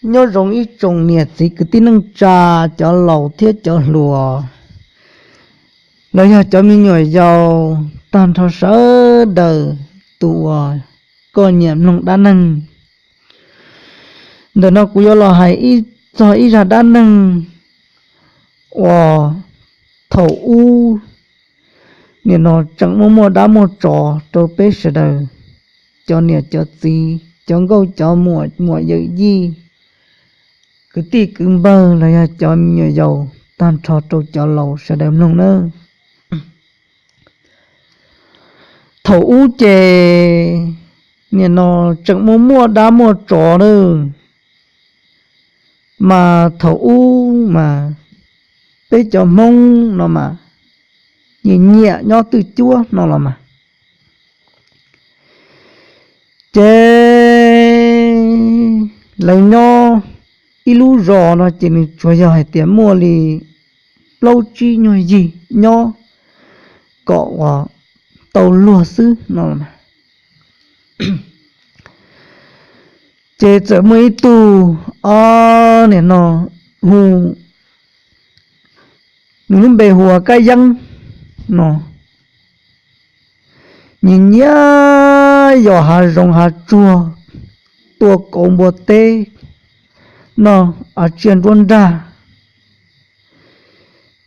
Nyob zoo ib tsoom niam txiv kwv tij neej tsa, cov laus thiab cov hluas, los yog cov me nyuam yaus tag nrho sawv daws, tus uas koj nyiam mloog dab neeg. Ntawm no kuv yuav los hais ib txog ib zaj dab neeg uas thaum ub nim no tseem muaj muaj dab muaj tsov rau peb sawv daws, cov niam cov txiv, cov nkauj cov muam, muam yawm yij, kwv tij kwv npawg los yog cov me nyuam yaus tag nrho rau cov laus sawv daws mloog nawb. Thaum ub ces nim no tseem muaj muaj dab muaj tsov nawb. Mas thaum ub mas peb cov Hmoob no mas nyiam nyiam nyob twj cuab no los mas. Ces lawv nyob ib lub zos no ces nws tsuas yog hais tias muaj li plaub tsib nyuag yig nyob kom uas tau luag xwb no los mas. Ces txawm muaj ib tug, o, nim no hu, nws lub npe hu ua Kab Yeeb no, nyiam nyiam yos hav zoov hav tsuag, tua kauv npua teb, noj tsiaj nruab nrag.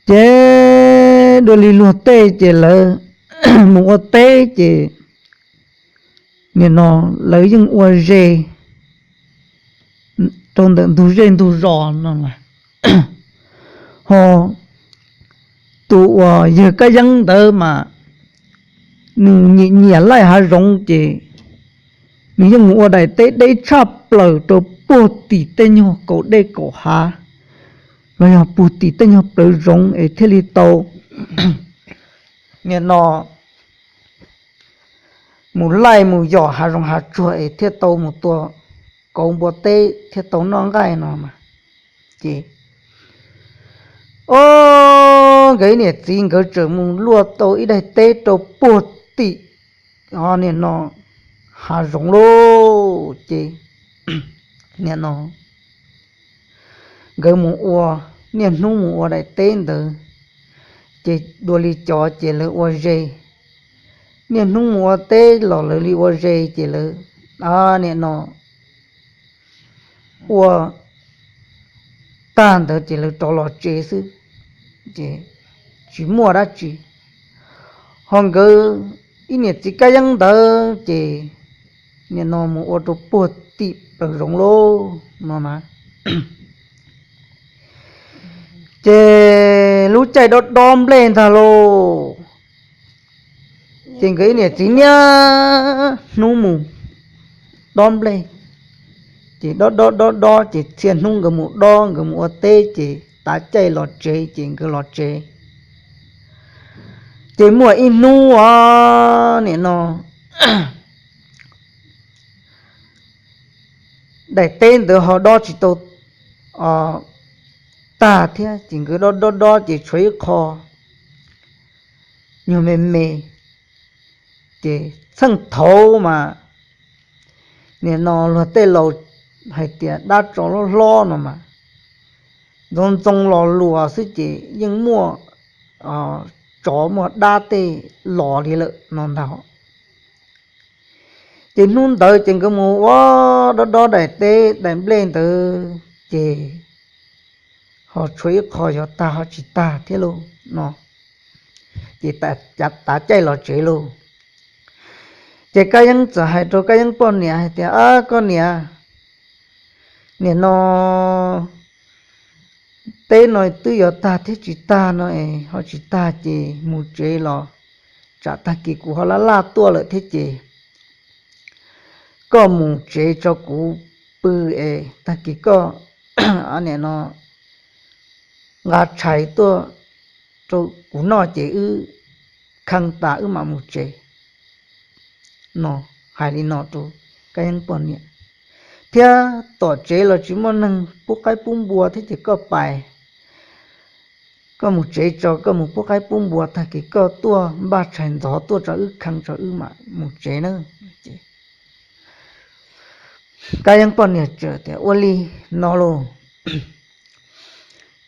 Ces dua li luag tej ces lawv mus ua teb ces nim no lawv yeej ua ze rau ntawm ntug zej ntug zos no. Ho tus uas yawg Kab Yeeb ntawd mas nws nyiam nyiam laij hav zoov ces nws yeej mus ua daim teb deb tshaj plaws rau puag tim tej nyuag kaum dej kaum hav los yog puag tim tej nyuag plawv zoov es thiaj li tau nim no mus laij mus yos hav zoov hav tsuag es thiaj tau mus tua kauv npua teb thiaj tau noj nqaij no mas. Ces, o, nkawd ib niam txiv nkawd tseem mus luaj tau ib daim teb rau puag tim nim no hav zoov lauj. Ces nim no nkawd mus ua, niaj hnub mus ua daim teb ntawd, ces dua li cov ces lawv ua ze. Niaj hnub mus ua teb los lawv li ua ze ces lawv nim no ua tag ntawd ces lawv rov los tsev xwb, ces tsis muaj dab tsi. Ho nkawd ib niam txiv Kab Yeeb ntawd ces nim no mus ua rau puag tim plawv zoov lauj no na. Ces lub caij dob dob nplej ntag lauj, ces nkawd ib niam txiv niaj hnub mus dob nplej. Ces dob dob dob dob ces txhia hnub nkawd mus dob, nkawd mus ua teb ces tav caij los tsev ces nkawd los tsev. Ces muaj ib hnub os, nim no daim teb ntawd ho dob tsis tau tag thiab ces nkawd dob dob dob ces tshuav ib qho nyuag me me. Ces txheej thaud mas nim no luag tej laus hais tias dab tsov hlob hlob no mas ntxoov ntxoo los luas xwb ces yeej muaj tsov muaj dab tej los li lawm no ntag. Ces hnub ntawd ces nkawd mus ua dob dob daim teb daim nplej ntawd ces ho tshuav ib qho yuav tag ho tsis tag thiab lauj no. Ces tav caij los tsev lauj. Ces Kab Yeeb txawm hais rau Kab Yeeb poj niam hais tias, Ab, koj niam, nim no teb no twb yuav tag thiab tsis tag no es ho tsis tag ces mus tsev los tsam tag kis kuv ho laj laj tuaj lawm thiab ces koj mus tsev tso kuv pw es tag kis koj nim no nqa tshais tuaj rau kuv noj ces wb khee tas wb mam mus tsev no. Hais li no rau Kab Yeeb poj niam, thiab tom tsev los tsis muaj neeg pub qaib pub npua thiab ces koj pais, koj mus tsev tso koj mus pub qaib pub npua tag kis koj tuaj npaj tshais ntxov tuaj tso wb khee tso wb mam mus tsev na. Kab Yeeb poj niam txawm tias, Ua li no lauj.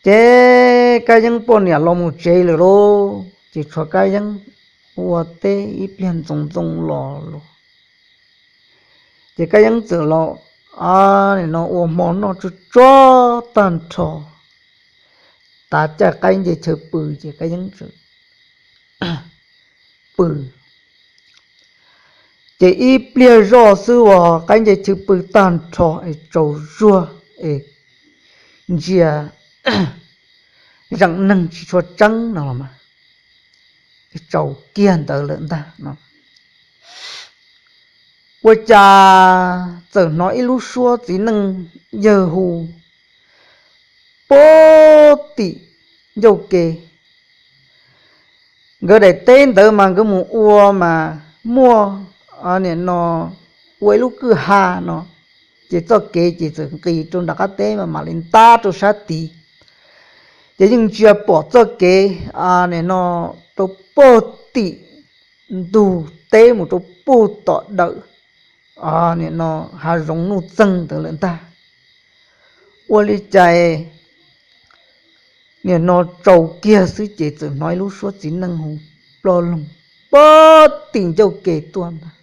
Ces Kab Yeeb poj niam los mus tsev lawm lauj, ces tshuav Kab Yeeb ua teb ib pliag ntxoov ntxoo los lauj. Ces Kab Yeeb txawm los, nim no ua hmo noj tsuag tsuag tag nrho, tav caij qaib nce chaw pw, ces Kab Yeeb txawm pw. Ces ib pliag zoj xwb uas qaib nce chaw pw tag nrho es tsaus zuag es ntsia zeem neeg tsis tshua tseeb no los mas, tsaus kiag ntawd lawm ntag no. Ua cas txawm hnov ib lub suab txiv neej yawg hu puag tim ncauj ke. Nkawd daim teb ntawd mas nkawd mus ua mas muaj, nim no, ua ib lub kwj ha no, ces txoj kev ces txawm nqis rau nram qab teb mas mam li ntab rau sab tid. Ces yeej ntsia pom txoj kev, nim no, rau puag tim ntug teb mus rau puag tom dawm, nim no, hav zoov nuj txeeg ntawd lawm ntag. Ua li cas nim no tsaus kiag xwb ces txawm hnov ib lub suab txiv neej hu ploj loog puag tim ncauj ke tuaj ntag.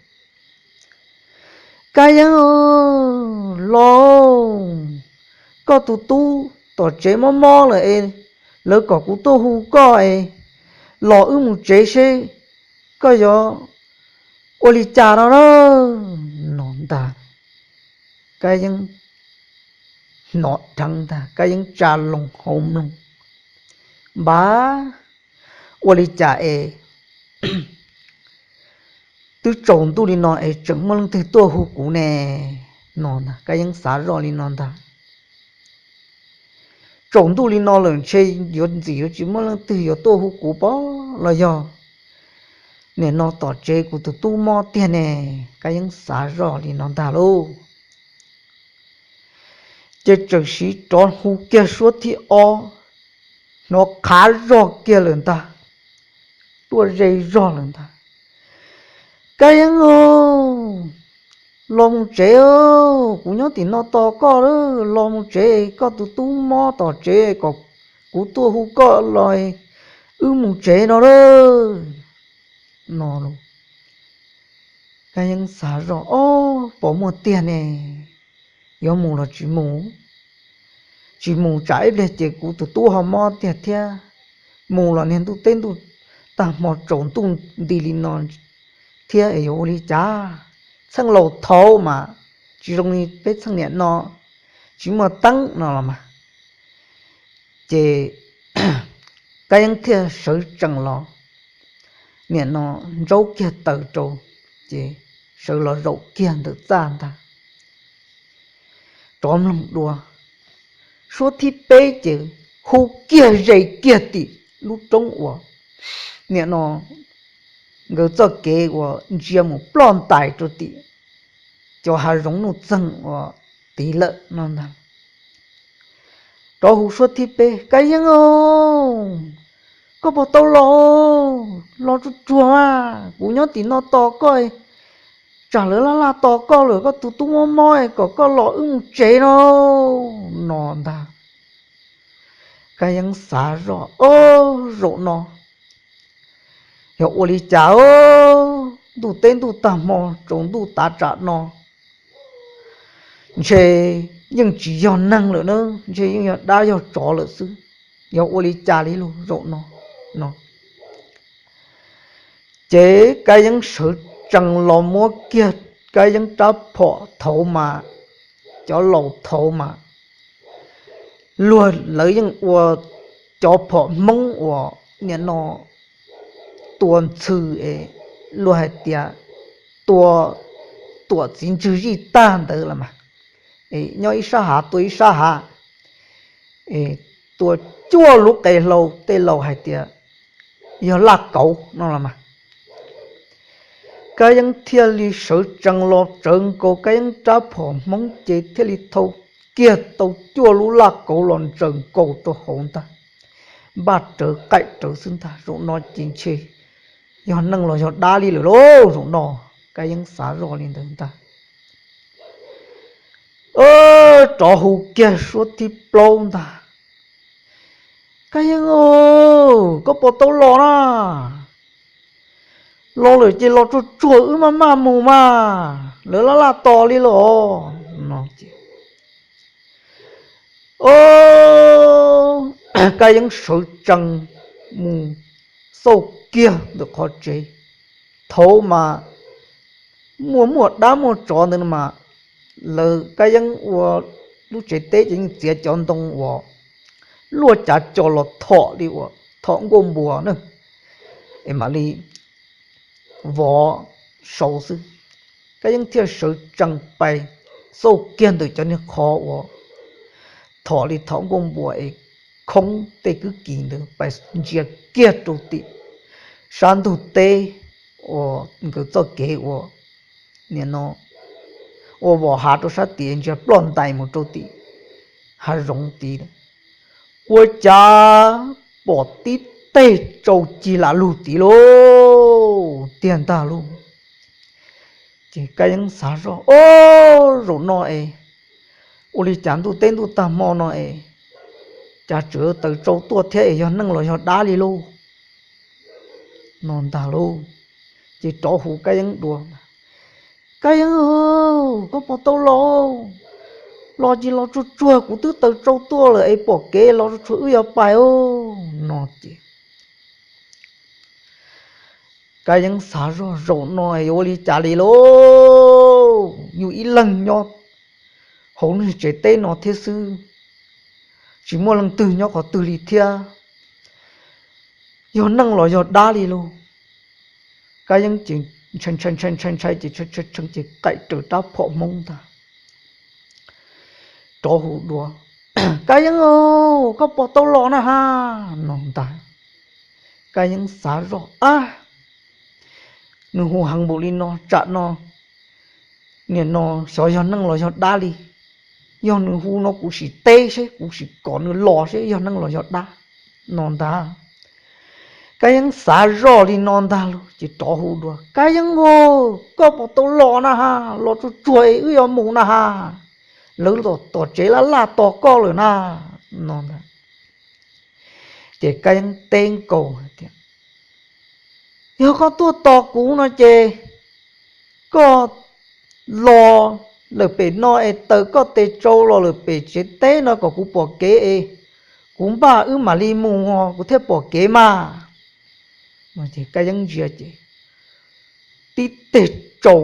Kab Yeeb los, koj tus tub tom tsev mob mob lawm es lawv kom kuv tuaj hu koj es los wb mus tsev seb koj yuav ua li cas no na, no ntag. Kab Yeeb hnov dheev ntag, Kab Yeeb tsa loo hauv mloog, Npab, ua li cas es twb tsaus ntuj li no es tseem muaj leej twg tuaj hu kuv ne, no ntag. Kab Yeeb xav zoj li no ntag. Tsaus ntuj li no lawm ntshe yuav ntxim yuav tsis muaj leej twg yuav tuaj hu kuv pob los yog nim no tom tsev kuv tus tub mob tiag ne. Kab Yeeb xav zoj li no ntag lauj. Ces txawm siv rov hu kiag suab thib ob, hnov qhav zog kiag lawm ntag, tuaj ze zog lawm ntag. Kab Yeeb, los mus tsev, kuv nyob tim no tos koj, los mus tsev, koj tus tub mob tom tsev kom kuv tuaj hu koj los wb mus tsev no lauj, no lauj. Kab Yeeb xav zoj, Ob, puas muaj tiag ne? Yuav mus los tsis mus? Tsis mus tsam ib pliag ces kuv tus tub ho mob tiag thiab. Mus los niag ntuj teb ntuj tag hmo tsaus ntuj nti li no thiab es yuav ua li cas? Txheej laus thaud mas tsis zoo li peb txheej niam no, tsis muaj teeb no los mas. Ces Kab Yeeb thiaj sawv tsees los, niam no ntsaub kiag taws rau, ces sawv los zaum kiag ntawm txaj ntag. Rov mloog dua, suab thib peb ces hu kiag ze kiag tim lub roob uas niam no nkawd txoj kev uas ntsia mus ploj ntais rau tim cov hav zoov nuj txeeg uas tid lawm no ntag. Rov hu suab thib peb, Kab Yeeb, koj puas tau los? Los tsuag tsuag mas, kuv nyob tim no tos koj, tsam lawv laj laj tos koj lawm, koj tus tub mob mob kom koj los wb mus tsev no, no ntag. Kab Yeeb xav zoj, Ob, zaum no yog ua li cas? Ntuj teb ntuj tag hmo tsaus ntuj tav tsam no ntshe yeej tsis yog neeg lawm na, ntshe yeej yog dab yog tsov lawm xwb. Yog ua li cas li lauj zaum no, no. Ces Kab Yeeb sawv tsees los muab kiag Kab Yeeb rab phom thaud mas, cov laus thaud mas luag lawv yeej ua cov phom Hmoob uas niam no tua ntxhw es luag hais tias tua tuam txiv ntswg zij tag ntawd los mas, nyob ib sab hav tua ib sab hav, tua cuaj lub qe hlau, tej laus hais tias yog laj kauv no los mas. Kab Yeeb thiaj li sawv tsees los tsawv nkaus Kab Yeeb rab phom Hmoob ces thiaj li thau kiag tau cuaj lub laj kauv los ntsaws nkaus rau hauv ntag, npaj rawv qaij rawv xwb ntag. Zaum no ces ntshe yog neeg los yog dab li lawm lauj, zaum no Kab Yeeb xav zoj li ntawd ntag. Rov hu kiag suab thib plaub ntag. Kab Yeeb, koj puas tau los na? Los lawm ces los tsuag tsuag wb maj maj mus mas, lawv laj laj tos li los no. Kab Yeeb sawv tsees mus xauj kiag ntawm qhov tsev. Thaum mas muaj muaj dab muaj tsov ntawd mas, lawv Kab Yeeb ua lub tsev teb ces yeej txiav cov ntoo uas luaj cav co los thom li uas thom nkuaj npua na, es mam li vov sau xwb. Kab Yeeb thiaj sawv tsees pais xauj kiag ntawm cov niag qhov uas thom li thom nkuaj npua es khoob tej kwb kis ntawd pais ntsia kiag rau tim sab ntug teb uas nkawd txoj kev ua, nim no ua vos hav rau sab tid ntsia ploj ntais mus rau tim hav zoov tid. Ua cas pom tib teg tsau cig lam lug tid lauj, tiag ntag lauj. Ces Kab Yeeb xav zoj, o, zaum no es ua li cas ntuj teb ntuj tag hmo no es cas tseem taws tsau tuaj thiab es yog neeg los yog dab li lauj no ntag lauj. Ces rov hu Kab Yeeb dua, Kab Yeeb, koj puas tau los? Los ces los tsuag tsuag, kuv twb taws tsau tuaj lawm es pom kev los tsuag tsuag wb yuav pais no ces Kab Yeeb xav zoj, zaum no yuav ua li cas li lauj, yus ib leeg nyob hauv lub tsev teb no thiab xwb, tsis muaj leej twg nyob qhov twg li thiab, yog neeg los yog dab li lauj. Kab Yeeb ces ntshai ntshai ntshai ntshai ces ces qaim raws rab phom Hmoob ntag. Rov hu dua, Kab Yeeb, koj puas tau los na ha no ntag. Kab Yeeb xav zoj, ab, nws hu heev npaum li no tsam no, nim no xyov yog neeg los yog dab li. Yog nws hu no kuv sim teb seb, kuv sim kom nws los seb yog neeg los yog dab no ntag. Kab Yeeb xav zoj li no ntag lauj ces rov hu dua, Kab Yeeb, koj puas tau los na ha, los tsuag tsuag es wb yuav mus na ha, lawv tom tsev laj laj tos koj lawm na no ntag. Ces Kab Yeeb teb nkaus tias, yog koj tuaj tos kuv no ces koj los lawm pem no es taws koj tes tsau los lawm pem tsev teb no kom kuv pom kev es kuv npaj wb mam li mus kuv thiaj pom kev mas. Kab Yeeb ntsia ces tib teg tsau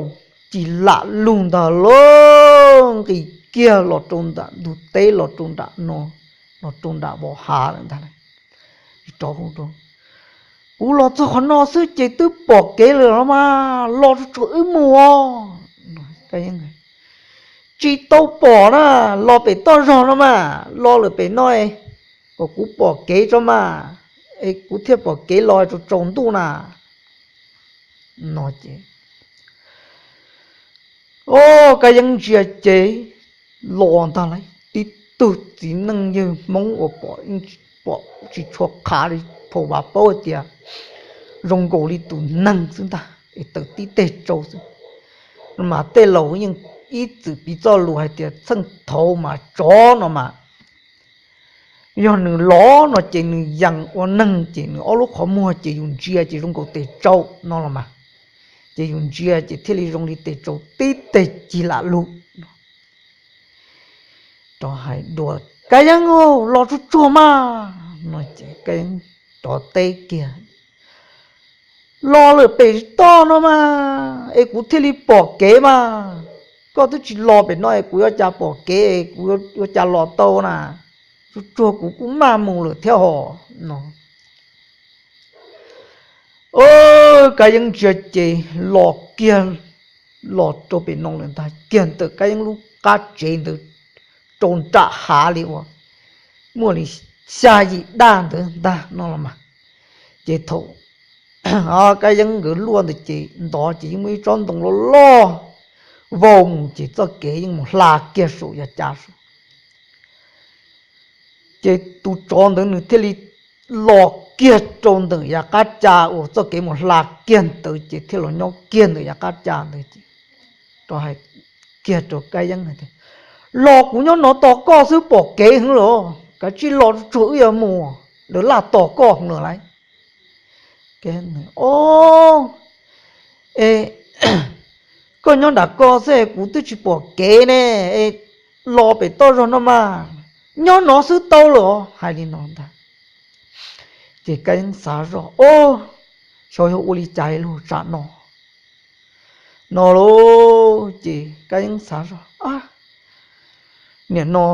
cig lam lug ntag lauj, nqis kiag los rau nram ntug teb, los rau nram no, los rau nram vos hav lawm ntag. Rov hu, kuv los txog qhov no xwb ces twb pom kev lawm los mas, los tsuag tsuag wb mus. Tsis tau pom na, los pem toj zog no mas, los lawm pem no kom kuv pom kev tso mas, es kuv thiaj pom kev los tsaus ntuj na no ces, o, Kab Yeeb ntsia ces los ntag lauj, tib tug txiv neej yawg Hmoob uas pom, pom tsis tshua qhav li, phau vas paub hais tias zoo nkaus li tus neeg xwb ntag es taws tib teg tsau xwb. Mas tej laus yeej ib txwm piv txoj lus hais tias txheej thaud mas tsov no mas, yog nws los no ces nws yees ua neeg ces nws ob lub qhov muag ces yus ntsia ces zoo nkaus tes tsau no los mas, ces yus ntsia ces thiaj li zoo li tes tsau tib teg cig lam lug. Rov hais dua, Kab Yeeb, los tsuag tsuag mas no ces Kab Yeeb rov teb kiag, los lawm pem toj no mas es kuv thiaj li pom kev mas, koj twb tsis los pem no es kuv yuav cas pom kev, kuv yuav cas los tau na, tsuag tsuag kuv kuj maj mus lawm thiab hos no. Kab Yeeb ntsia ces los kiag, los rau pem no lawm ntag, kiag ntawm Kab Yeeb lub qab tsev ntawd rau nram hav li uas muaj li xya yim daj ntawd ntag no los mas. Ces thaum Kab Yeeb nkawd luaj ntawd ces ntov ces yeej muaj ib tsob ntoo loj loj vau mus ces txoj kev yeej mus hla kiag saum yav cav saum. Ces tus tsov ntawd nws thiaj li los kiag rau ntawm yav qab cav uas txoj kev mus hla kiag ntawd ces thiaj los nyob kiag ntawm yav qab cav ntawd ces rov hais kiag rau Kab Yeeb hais tias, Los kuv nyob no tos koj xwb pom kev heev los, kav tsij los tsuag wb yuav mus, lawv laj tos koj heev lawm lauj. O, e, koj nyob nram ko xwb kuv twb tsis pom kev ne, e, los pem toj zog no mas, nyob no xwb tau lawm os, hais li no ntag. Ces Kab Yeeb xav zoj, o, xyov yog ua li cas li lus tsam no no lauj. Ces Kab Yeeb xav zoj, nim no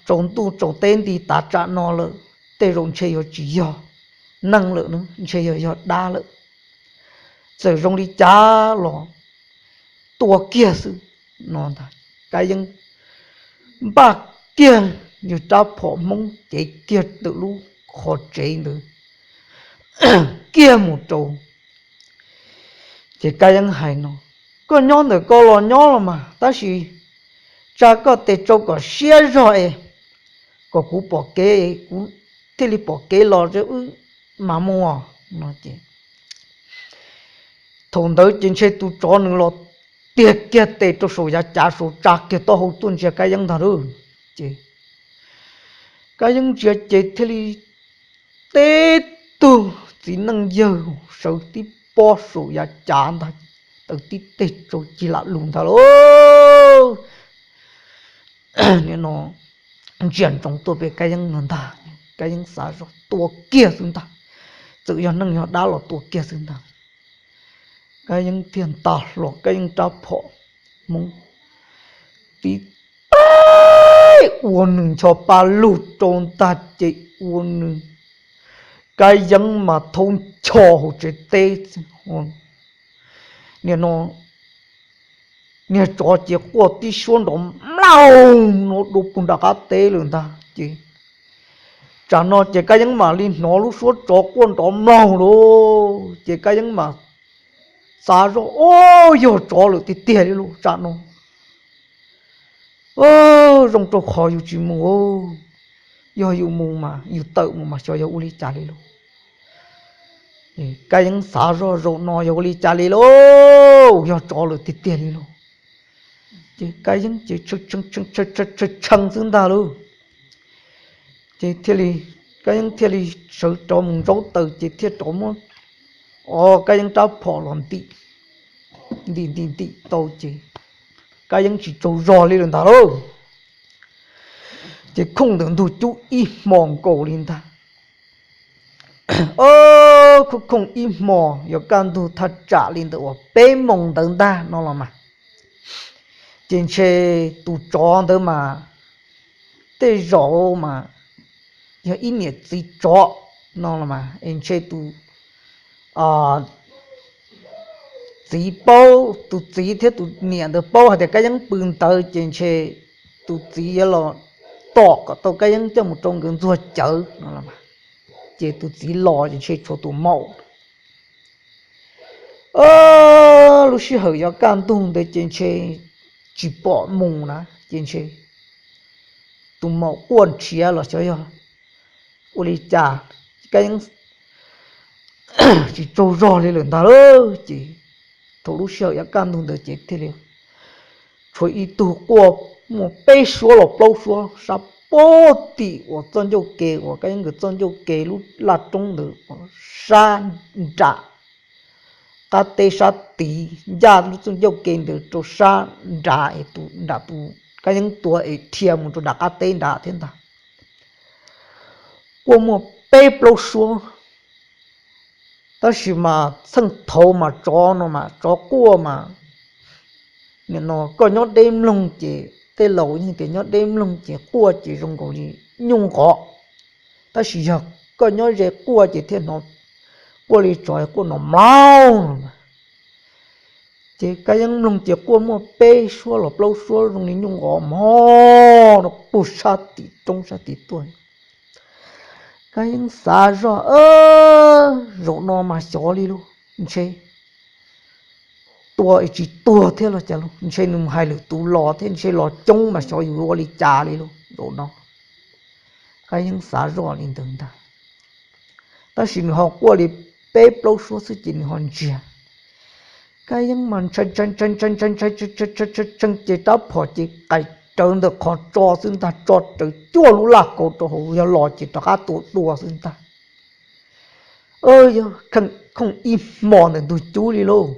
tsaus ntuj tsaus teb nti tav tsam no lawm, tej zaum ntshe yuav tsis yog neeg lawm, ntshe yog yog dab lawm. Txawm zoo li cas los tua kiag xwb no ntag. Kab Yeeb npaj kiag yog rab phom Hmoob cev kiag ntawm lub qhov tsev ntawd kiag mus rau. Ces Kab Yeeb hais no, koj nyob ntawm ko los nyob los mas, tab sis tsa koj tes tsau kom siab zog es kom kuv pom kev, kuv thiaj li pom kev los wb mam mus no ces thaum ntawd ces ntshe tus tsov nws los tiag kiag tes rau saum yav cav saud, tsa kiag taub hau tuaj ntsia Kab Yeeb ntag lauj. Ces Kab Yeeb ntsia ces thiaj li teb tug txiv neej yawg sawv tib pob saum yav cav ntag, taw tib teg tsau cig lam lug ntag lauj. Nim no ntsia ntsoov tuaj pem Kab Yeeb no ntag, Kab Yeeb xav zoj tua kiag xwb ntag, txawm yog neeg yog dab los tua kiag xwb ntag. Kab Yeeb thiaj nta hlo Kab Yeeb rab phom Hmoob tib teg ua nws ncho pa lug rau ntag ces ua nws, Kab Yeeb mas thaub ncho hauv tsev teb. Nim no niag tsov ces quaj tib suab nrov mlaug no dua puag nram qab teb lawm ntag ces tsam no ces Kab Yeeb mam li hnov lub suab tsov quaj nrov mlaug lauj. Ces Kab Yeeb mas xav zoj, o, yog tsov lawm tiag tiag li lauj tsam no. Zoo rau qhov yus tsis mus, yog yus mus mas yus tawm mus mas xyov yog ua li cas li lauj. Kab Yeeb xav zoj zaum no yog ua li cas li lauj, yog tsov lawm tiag tiag li lauj. Ces Kab Yeeb ces tshee tshee xwb ntag lauj. Ces thiaj li, Kab Yeeb thiaj li sawv rov mus ntsaub taws ces thiaj rov muab, o, Kab Yeeb rab phom los ntim ntim ntim ntim tau ces Kab Yeeb tsis tsaug zog li lawm ntag lauj. Ces khooj ntawm ntug cub ib hmo nkaus li ntag. O, khooj khooj ib hmo yuav kaj ntug thaj tsam li ntawm uas peb moos ntawd ntag no los mas, ces ntshe tus tsov ntawd mas tej zaum mas yog ib niam txiv tsov no los mas es ntshe tus txiv paub, tus txiv thiab tus niam ntawd paub hais tias Kab Yeeb pw ntawd ces ntshe tus txiv yuav los tom kom tau Kab Yeeb coj mus rau nkawd ntxuag cawv no los mas, ces tus txiv los ces ntshe tshuav tus maum. Lub sij hawm yuav kaj ntug ntawd ces ntshe tsis pom mus na ces ntshe tus maum quaj nrhiav los xyov yog ua li cas, Kab Yeeb tsis tsaug zog li lawm ntag lauj. Ces thaum lub sij hawm yuav kaj ntug ntawd ces thiaj li tshuav ib tug quaj muaj peb suab los plaub suab sab pem tim uas txoj ncauj ke uas Kab Yeeb nkawd txoj ncauj ke lub laj roob ntawd sab nram qab teb sab tid, ncaj lub txoj ncauj ke ntawd rau sab nrad es tus nram tus Kab Yeeb tua es dhia mus rau nram qab teb nrad thiab ntag. Quaj muaj peb plaub suab, tab sis mas txheej thaud mas tsov no mas tsov quaj mas, nim no koj nyob deb mloog ces tej laus yeej tias nyob deb mloog ces quaj ces zoo nkaus li nyuj nqov, tab sis yog koj nyob ze quaj ces thiaj hnov quaj li tsov quaj no mlaug no. Ces Kab Yeeb mloog ces quaj muaj peb suab los plaub suab zoo li nyuj nqov mog no puag sab tim roob sab tid tuaj. Kab Yeeb xav zoj, zaum no mas xyov li lauj, ntshe tua es tsis tuag thiab los cas lauj, ntshe nws mus hais lwm tus los thiab ntshe los coob mas xyov yus ua li cas li lauj zaum no. Kab Yeeb xav zoj li ntawd ntag, tab sis nws ho quaj li peb plaub suab xwb ces nws ho ntsiag. Kab Yeeb mas ntshai ntshai ntshai ntshai ntshai ntshai ntshai ntshai ces rab phom ces qais rawv ntawm qhov tso xwb ntag, tso rawv cuaj lub laj kaus rau hauv, yog los ces rov qab tua dua xwb ntag. Yog khooj ib hmo ntawm ntug cub li lauj.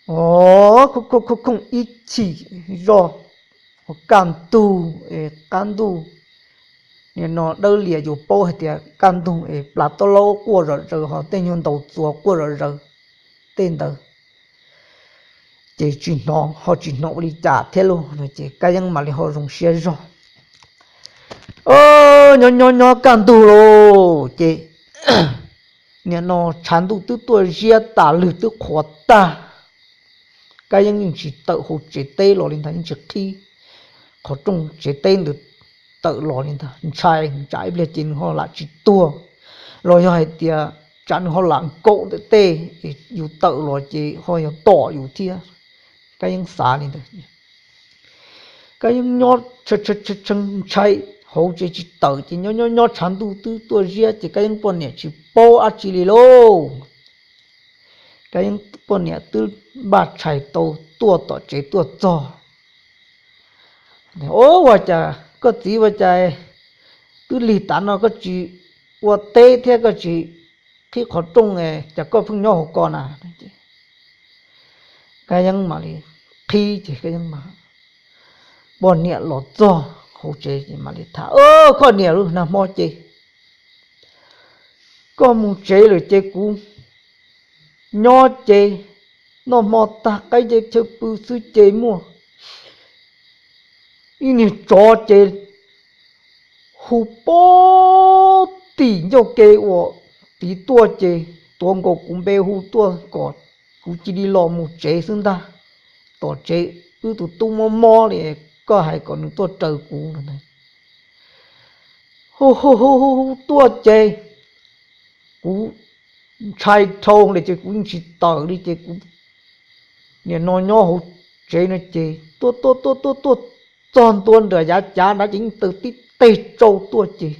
Os, khooj ib chim zoj, kaj ntug es qab ntuj, nim no dawb lias yus paub hais tias kaj ntug es plas taub laub quaj zom zaws, ho tej nyuag ntaus txuas quaj zom zaws tej ntawd, ces tsis hnov, ho tsis hnov ua li cas thiab lauj no ces Kab Yeeb mam li ho zoo siab zog. Nyob nyob nyob kaj ntug lauj ces nim no tshav ntuj twb tuaj ziab tas, lwg twb qhuav tag. Kab Yeeb yeej tsis tawm hauv tsev teb los li ntag, yeej tsis qhib qhov rooj tsev teb ntawd tawm los li ntag, ntshai tsam ib pliag ces nws ho lam tsis tuag, los yog hais tias tsam nws ho lam nkaum ntawm tej, yus tawm los ces ho yog tom yus thiab. Kab Yeeb xav li ntawd. Kab Yeeb nyob ntshai hauv tsev tsis tawm ces nyob nyob nyob tshav ntuj twb tuaj ziab ces Kab Yeeb poj niam tsis paub dab tsi li lauj. Kab Yeeb poj niam twb npaj tshais tau tuaj tom tsev tuaj txog. Ua cas koj txiv, ua cas twb lig tav no koj tsis ua teb thiab koj tsis qhib qhov rooj, cas koj pheej nyob hauv ko na? Kab Yeeb mam li qhib ces Kab Yeeb mam, poj niam los txog hauv tsev ces mam li tham, Koj niam, nag hmo ces koj mus tsev lawm ces kuv nyob ces noj hmo tag qaib nce chaw pw xwb ces muaj ib niag tsov ces hu pob tim ncauj ke uas tid tuaj ces tuav nkaus kuv npe hu tuaj kom kuv cia li los mus tsev xwb ntag. Tom tsev wb tus tub mob mob li, koj hais kom nws tuaj raws kuv no. Hu hu hu hu hu tuaj ces kuv ntshai dhau li ces kuv yeej tsis tawm li ces kuv nim no nyob hauv tsev no ces tuaj tuaj tuaj tuaj tuaj txog ntua nram yav cav nrad ces yeej taw tib teg tsau tuaj ces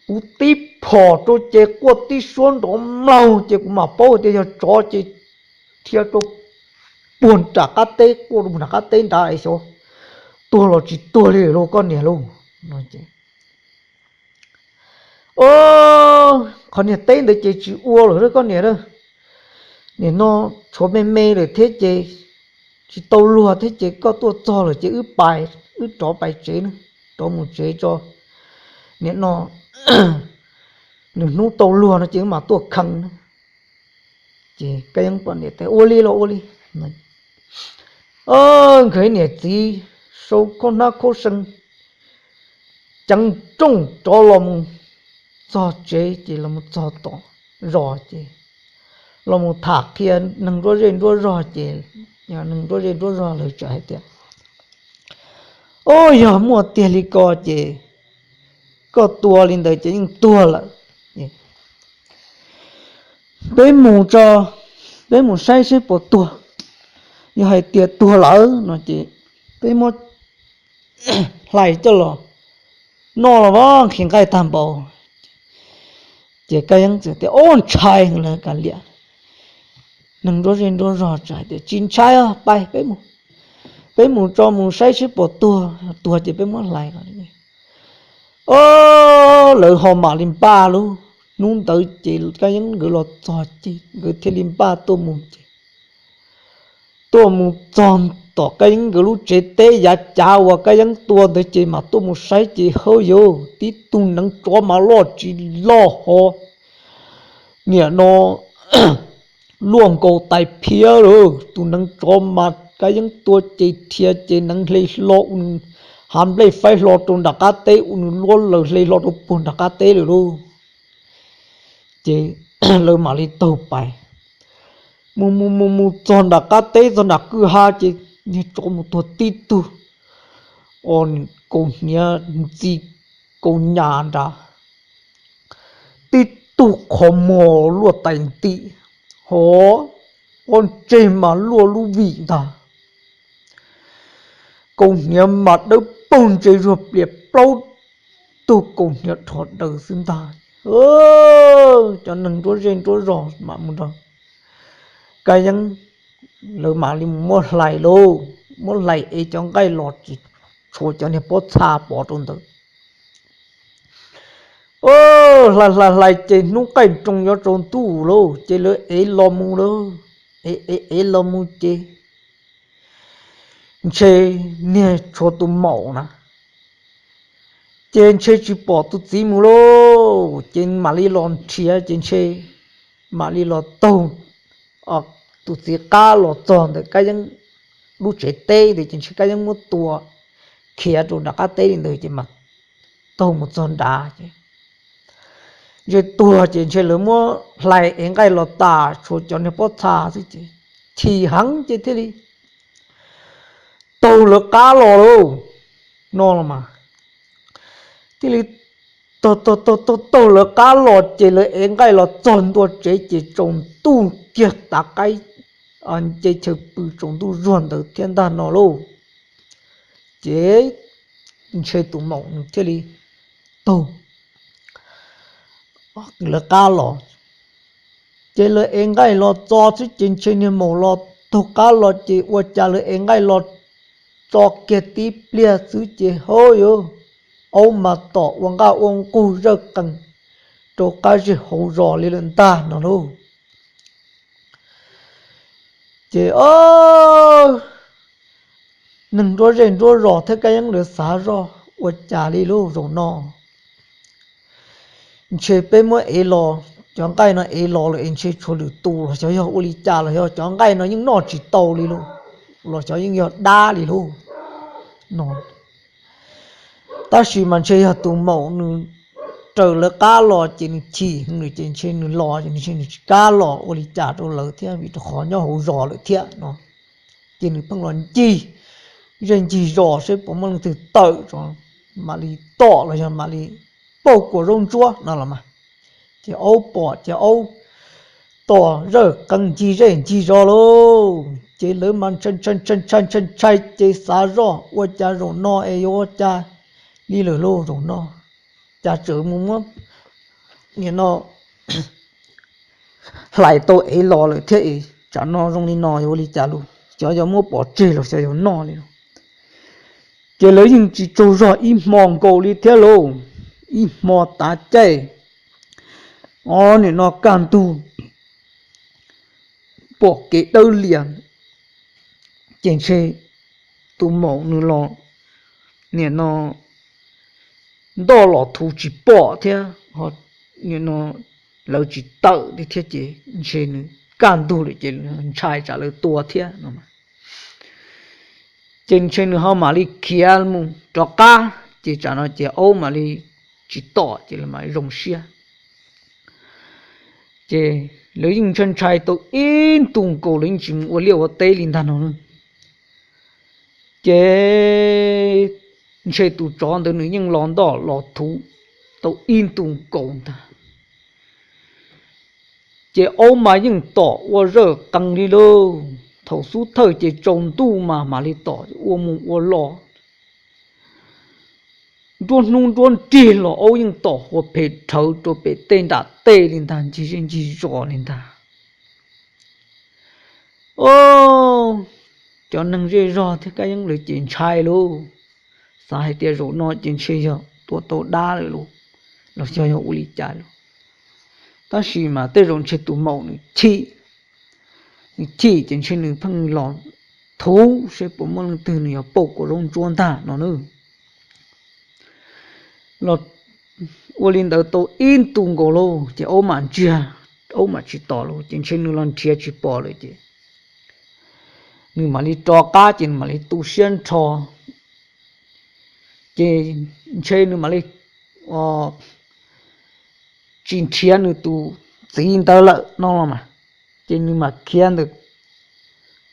kuv tib phom rau ces quaj tib suab nrov mlaug ces kuv mam paub tias yog tsov ces dhia rau puag nram qab teb, quaj rau nram qab teb nrad es xyov tuag los tsis tuag li lauj koj niam lauj. Qhov niag teb ntawd ces tsis ua lawm koj niam a. Nim no tshuav me me lawm thiab ces tsis tau luag thiab ces koj tuaj txog lawm ces wb pais, wb rov pais tsev na, rov mus tsev tso. Nim no nws hnub tau luag no ces wb mam tuaj kheev na. Ces Kab Yeeb poj niam tias ua li los ua li. Nkawd niam txiv sau khaub hnab khaub see ceev rooj rov los mus txog tsev ces los mus txog tom zos ces los mus tham qhia neeg nruab zej nruab zog ces neeg nruab zej nruab zog lawv txawm hais tias, Ub, yog muaj tiag li ko ces koj tua li ntawd ces yeej tuag lawm. Peb mus tso, peb mus saib seb puas tuag. Yog hais tias tuag lawm no ces peb muab hlais coj los noj los mas nqhis nqaij tag npaum. Ces Kab Yeeb txawm tias, Ub, ntshai lawm kav liam. Neeg nruab zej nruab zog txawm hais tias, Tsis ntshai os, pais peb mus, peb mus tso mus saib seb puas tuag, tuag ces peb muab hlais. Lawv ho mam li npaj lauj. Hnub ntawd ces Kab Yeeb nkawd los txog ces nkawd thiaj li npaj tuaj mus ces tuaj mus txog tom Kab Yeeb nkawd lub tsev teb yav cav uas Kab Yeeb tua ntawd ces mam tuaj mus saib ces hawb yauv, tib tug neev tsov mas loj tsis loj ho, niam no luaj nkaus tais phiab lawm. Tus neev tsov mas Kab Yeeb tua ces dhia ces neev hle hlo ua nws, hav nplej faib hlo rau nram qab teb ua nws luab laws hle hlo rau puag nram qab teb lawm lauj. Ces lawv mam li taug pais mus mus mus mus txog nram qab teb, txog nram kwj ha ces niag tsov mus tuag tib tug, o, kaus hniav ntxi kaus nyas nrad, tib tug qhov muag luaj tais ntim, ho pob ntseg mas luaj lub vim ntag. Kaus hniav mas dawb paug ntse zuag plias, plaub tug kaus hniav rho daws xwb ntag. Cov neeg nruab zej nruab zog mam mus nrog Kab Yeeb, lawv mam li mus muab hlais lauj. muab hlais ev cov nqaij los ces tshuav cov niag pob txha pov rau ntawd. Hlais hlais hlais ces hnub qaij nroo yuav tsaus ntuj lauj, ces lawv ev los mus lauj, ev ev los mus ces ntshe niag tshuav tus maum na, ces ntshe tsis pom tus txiv mus lauj, ces mam li los nrhiav ces ntshe mam li los taug tus txiv qab los txog ntawm Kab Yeeb lub tsev teb ntawd, ces ntshe Kab Yeeb muab tua khiav rau nram qab teb li ntawd ces mam taug mus txog nrad ces ntshe tuag ces ntshe lawv muab hlais ev nqaij los tas tshuav cov niag pob txha xwb ces chim heev ces thiaj li taug lawv qab los lauj. No los mas thiaj li taug taug taug taug lawv qab los ces lawv ev nqaij los txog ntua tsev ces tsaus ntuj kiag tav qaib, nce chaw pw tsaus ntuj zuag ntawd thiab ntag no lauj. Ces ntshe tus maum nws thiaj li taug lawv qab los. Ces lawv ev nqaij los txo xwb ces ntshe niag maum los taug qab los ces ua cas lawv ev nqaij los tso kiag tib pliag xwb ces hauj yus, aub mas tom ua nqaj ua nqug zawj qees rau qab zej hauv zos li lawm ntag no lauj. Ces o, neeg nruab zej nruab zos thiab Kab Yeeb lawv xav zoj ua cas li lauj zaum no. Ntshe peb muab ev los, cov nqaij no ev los lawm es ntshe tshuav lwm tus los xyov yog ua li cas los yog cov nqaij no yeej noj tsis tau li lauj, los xyov yeej yog dab li lauj no. Tab sis mas ntshe yog tus maum nws raws lawv qab los ces nws chim ces ntshe nws los ces nws tsis kam los ua li cas rau lawv thiab vim rau qhov nyob hauv zos lawm thiab no. Ces nws pheej los ncig zej ncig zos saib puas muaj leej twg tawm mam li tom los yog mam li pauj kua zaub ntsuab no los mas. Ces aub pom ces aub tom zawj qees ncig zej ncig zos lauj. Ces lawv mas ntshai ntshai ntshai ntshai ntshai ntshai ces xav zoj ua cas zaum no es yuav ua cas li lawm lauj zaum no. Cas tseem mus muab nim no hlais tau ev los lawm thiab es tsam no zoo li no yuav ua li cas lauj, xyov yuav muab pov tseg los xyov yuav noj li lauj. Ces lawv yeej tsis tsaug zog ib hmo nkaus li thiab lauj. Ib hmo tav caij, o, nim no kaj ntug pom kev dawb lias, ces ntshe tus maum nws los nim no ntoj los thuv tsis pom thiab, nim no lawv tsis tawm li thiab ces ntshe nws kaj ntug lawm ces ntshai tsam lawv tua thiab no. Ces ntshe nws ho mam li khiav mus rov qab ces tsam no ces aub mam li tsis tom ces lawv mam zoo siab. Ces lawv yeej ntshai ntshai tau ib ntus nkaus lawv yeej tsis mus ua liaj ua teb li ntag no. Ces ntshe tus tsov ntawd nws yeej los ntoj los thuv tau ib ntus nkaus ntag. Ces aub mas yeej tom ua zawj qees li lauj. Thaum xub thawj ces tsaus ntuj mas mam li tom ua mus ua los. Nruab hnub nruab nrig los aub yeej tom ua phem rhawv rau pem tej nram tej li ntag, ncig zej ncig zos li ntag. O, cov neeg zej zog thiab Kab Yeeb lawv ces ntshai lauj, xav hais tias zaum no ces ntshe yog tua tau dab lawm lauj, los xyov yog ua li cas lauj. Tab sis mas tej zaum ntshe tus maum nws chim, nws chim ces ntshe nws pheej los thuv saib puas muaj leej twg nws yuav pauj kua zaub ntsuab ntag no na. Los ua li ntawd tau ib ntus nkaus lauj ces aub mam ntsiag, aub mam tsis tom lauj, ces ntshe nws los nrhiav tsis pom lawm ces nws mam li rov qab ces nws mam li tu siab nrho. Ces ntshe nws mam li tsis nrhiav nws tus txiv ntawd lawm no los mas, ces nws mam khiav ntawm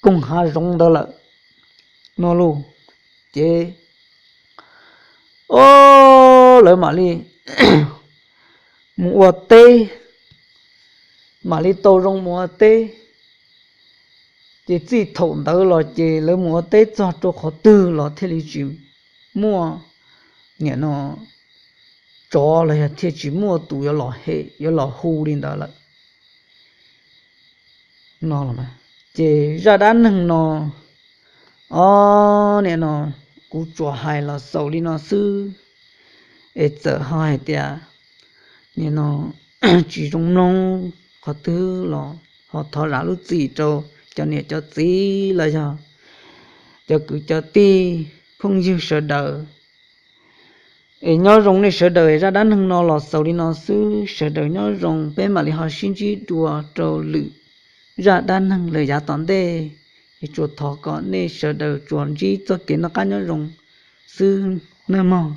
koog hav zoov ntawd lawm no lauj. Ces o, lawv mam li mus ua teb, mam li tau zoo mus ua teb. Ces txij thaum ntawd los ces lawv mus ua teb txog rau qhov twg los thiaj li tsis muaj, nim no, tsov los yog thiaj tsis muaj tus yuav los hem yuav los hu li ntawd lawm no. Ces zaj dab neeg no, o, Nim no kuv tsuas hais los xaus li no xwb, es txawm ho hais tias nim no tsis zoo mloog qhov twg los ho thov zam lub txim rau cov niam cov txiv los yog cov kwv cov tij phooj ywg sawv daws. Es nyob zoo nej sawv daws, zaj dab neeg no los xaus li no xwb, sawv daws nyob zoo, peb mam li ho sib ntsib dua rau lwm zaj dab neeg lawm yav tom ntej. Es tsuas thov kom nej sawv daws tsuas ntsib txoj kev noj qab nyob zoo xwb nawb mog.